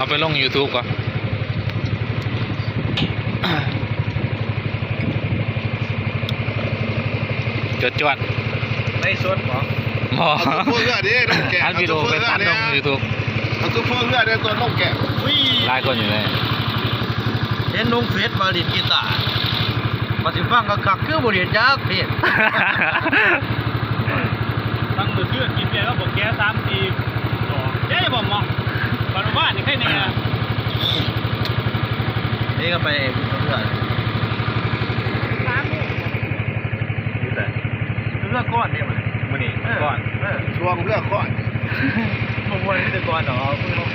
ໄປລົງຢູທູບກ່ອນ ຈວດໆ ໄລຟ໌ສົດບໍ? ບໍ່ ເອົາໂຊເຟີເຮືອເດ້ ລົງແກະ ອັດວິດີໂອໄປຕັດລົງຢູທູບ ເອົາໂຊເຟີເຮືອເດ້ ຕອນລົງແກະ ອຸ້ຍ ຫຼາຍຄົນຢູ່ເດ້ ເຫັນລົງເຟສວ່າຫຼິ້ນກີຕາ ວ່າຊິຟັງຄັກໆ ຄືບໍ່ຫຼິ້ນຈັກເພງ ຟັງມື້ຄືນກິນເບຍກັບບັກແກສາມສີ່ດອກ ເດ້ບໍ່ເໝາະ ບັດວ່ານີ້ໃຄແນ່ ນີ້ກໍໄປເຮືອ ຢູ່ໃສ? ເຮືອກ່ອນເດ້ມື້ນີ້ ມື້ນີ້ ເອີ ກ່ອນ ເອີ ຊ່ວງເຮືອກ່ອນ ບໍ່ມ່ວນມີແຕ່ກ່ອນດອກ ເອົາມືລົງ